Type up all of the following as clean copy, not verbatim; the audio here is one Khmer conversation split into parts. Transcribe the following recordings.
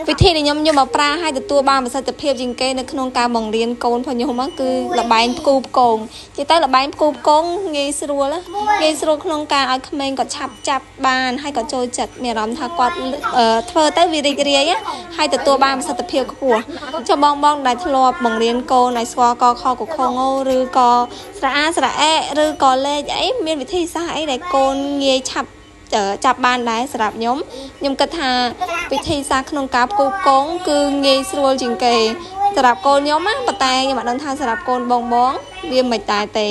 វិធីដែលខ្ញុំយកមកប្រើឲ្យទទួលបានប្រសិទ្ធភាពជាងគេនៅក្នុងការបង្រៀនកូនរបស់ខ្ញុំហ្នឹងគឺល្បែងផ្គូផ្គងជាតែល្បែងផ្គូផ្គងងាយស្រួលណាងាយស្រួលក្នុងការឲ្យក្មេងគាត់ឆាប់ចាប់បានហើយក៏ចូលចិត្តមានអារម្មណ៍ថាគាត់ធ្វើទៅវារីករាយណាហើយទទួលបានប្រសិទ្ធភាពខ្ពស់ចុះបងបងដែលធ្លាប់បង្រៀនកូនឲ្យស្គាល់កខកខងឬក៏ស្រៈអាស្រៈអេឬក៏លេខអីមានវិធីសាស្ត្រអីដែលកូនងាយឆាប់ចាប់បានដែរសម្រាប់ខ្ញុំខ្ញុំគិតថាវិធីសាស្ត្រក្នុងការផ្គូផ្គងគឺងាយស្រួលជាងគេសម្រាប់កូនខ្ញុំណាប៉ុន្តែខ្ញុំអត់ដឹងថាសម្រាប់កូនបងបងវាមិនដែរទេ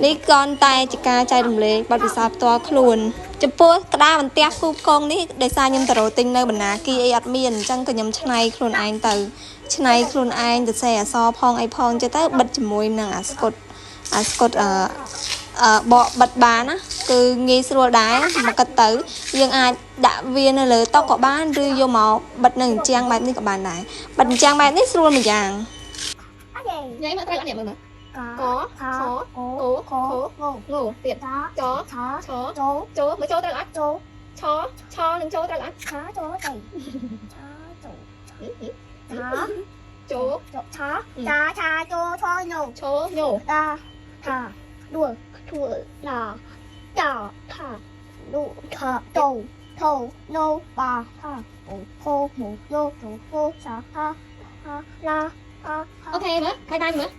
នេះគ្រាន់តែជាការចែករំលែកបទពិសោធន៍ផ្ទាល់ខ្លួនចំពោះក្តារបន្ទះផ្គូផ្គងនេះដោយសារខ្ញុំទៅរកទិញនៅបណ្ណាគីអីអត់មានអញ្ចឹងក៏ខ្ញុំឆ្នៃខ្លួនឯងទៅឆ្នៃខ្លួនឯងទៅសេអក្សរផងអីផងចេះទៅបិទជាមួយនឹងអាស្កុតអាស្កុតអឺអឺបកបិទបានណាគឺងាយស្រួលដែរមកគិតទៅយើងអាចដាក់វានៅលើតុក៏បានឬយកមកបិទនៅអញ្ចាំងបែបនេះក៏បានដែរបិទអញ្ចាំងបែបនេះស្រួលមួយយ៉ាង អត់ទេ ញ៉ៃមកត្រូវអត់នេះមើលមើល ក ក ខ ខ ក ក ខ ខ ង ងទៀត ច ច ឆ ឆ ចូល ចូលមើលចូលត្រូវអត់ ចូល ឆឆនឹងចូលត្រូវអត់ ឆចូលទៅឆចូលឆ ចូល ចូលឆចាឆចូលឆញោ ឆញោ តាថាដួលធួណាតាថាលូថាតោថោណូបាថាអូខូមូយោជូខូសាហាហាឡាហា OK មើលបាយបាយមើល